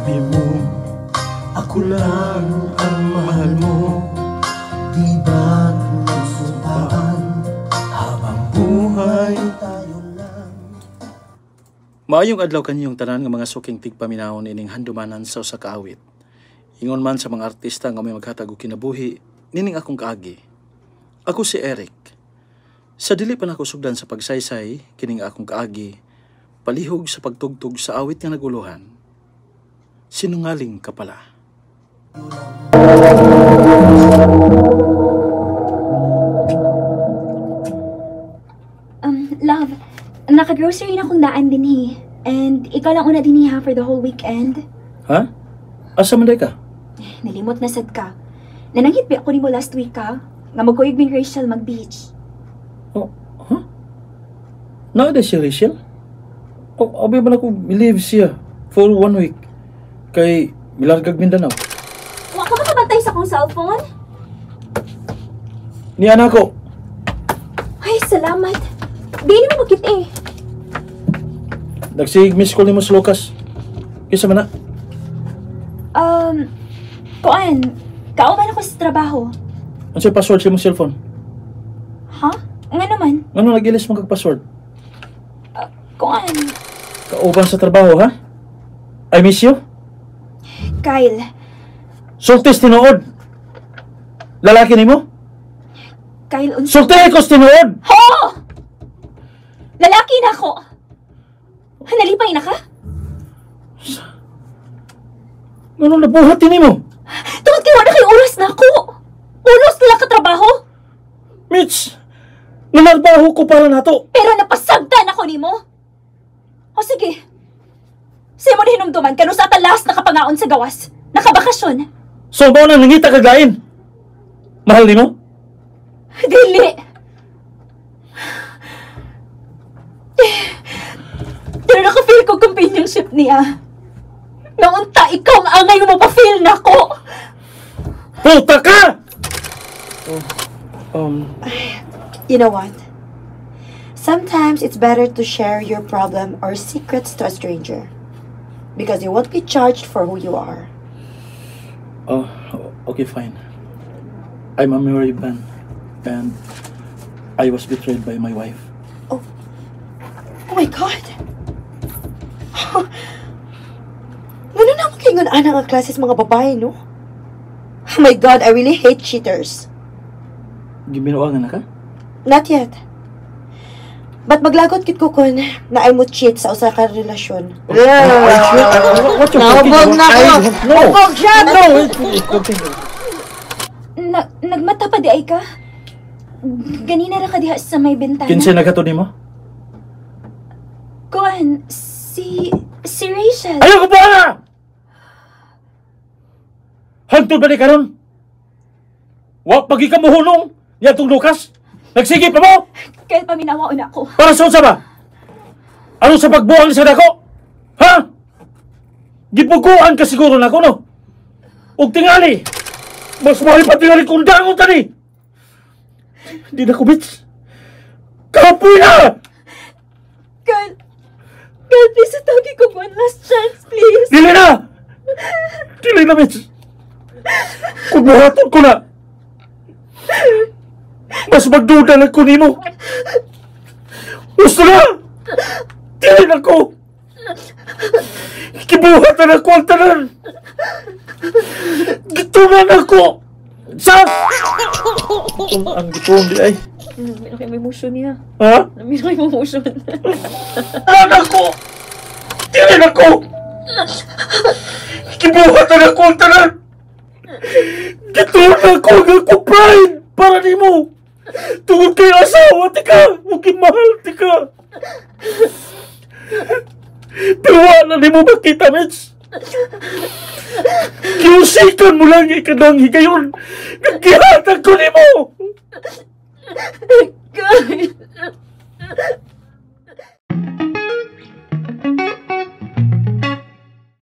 Sabi mo, ako lang ang mahal mo. Di ba't nagsumpaan habang buhay tayo lang. Maayong adlaw kaniyong tanan nga mga suking tigpaminawon ining handumanan sa usa ka awit. Ingon man sa mga artista nga may maghatag og kinabuhi, nining akong kaagi. Ako si Eric. Sa dili pa nako sugdan sa pagsaysay, kining akong kaagi, palihog sa pagtugtog sa awit nga naguluhan. Sinungaling ka pala. Love, naka-grocery na kong daan din eh. And ikaw lang una din ha for the whole weekend. Ha? Asa man day ka? Nalimot na sad ka. Nananghit ba ako nimo last week ka? Nga magkuyog ming Rachel mag-beach. Oh, ha? Naa day si Rachel? Oh, abi ba na ko believe siya for 1 week? Kay milargag Mindanao. Wa ka makabantay sa akong cellphone? Niya na ako. Ay, salamat. Di ni mo makit eh. Nagsig miss call nimo si Lucas. Kinsa man na? Kuan, kauban ako sa trabaho. Unsay password sa imong cellphone? Ha? Nga naman? Ngano nagilis mo kag password? Kuan. Kauban sa trabaho, ha? I miss you? Kyle. Sultis tinuod. Lalaki nimo? Kyle, unsa? Sulti ko tinuod. Ho! Lalaki na ako. Nalipay na ka? Ngano nabuhat nimo? Tungod kay wala kay oras na ako. Ulos na lang ka trabaho. Mitch, nanarbaho ko para nato. Pero napasagdan ako nimo. O sige. Sa mo na hinumduman kanu sa talas nakapangaon sa gawas. Nakabakasyon. So mao na nangita kag lain. Mahal nimo? Dili. Pero naka-feel ko companionship niya. Naunta ikaw ang angay mo pa-feel na ko. Puta ka! You know what? Sometimes it's better to share your problem or secrets to a stranger because you won't be charged for who you are. Oh, okay, fine. I'm a married man and I was betrayed by my wife. Oh my God! Muna na ako kaingon ana nga klase sa mga babae, no? Oh my God, I really hate cheaters. Gibinuangan na ka? Not yet. But maglagot kit ko kun na ay mo cheat sa usa ka relasyon. What you Nahubog na ako! No! Hubog siya! No! Nagmata pa di ay ka? Ganina ra ka diha sa may bintana. Kinsay naghatod nimo? Kuan, si Rachel. Ayaw ko po na! Hangtod ba ni karon? Wa pagi ka mohunong niadtong Lucas? Nagsige pa mo? Kaya paminawaon ako. Para sa unsa ba? Ano sa pagbuang sa dako? Ha? Gipuguan ka siguro nako, no? Ug tingali, mas mahal pa tingali kung dangon tani. Hindi na ko, bitch. Kapoy na! Kyle, Kyle, please, atagi ko one last chance, please. Dili na! Dili na, bitch. Kung buhaton ko na, mas magduda lang ko nimo. Gusto na! Dili na ko! Gibuhatan ako ang tanan! Gitunan ako! Sa! Ang gituon di ay. Namino kayo may emotion niya. Ha? Namino kayo may emotion. Tanan ako! Dili na ko! Gibuhatan ako ang tanan! Gitunan ako ang akong pride para nimo! Tungod kay asawa, tika! Huwag mahal, tika! Pero wala nimo makita, Mitch! Kiusikan mo lang ikadang higayon! Nagkihatag ko nimo! Kyle!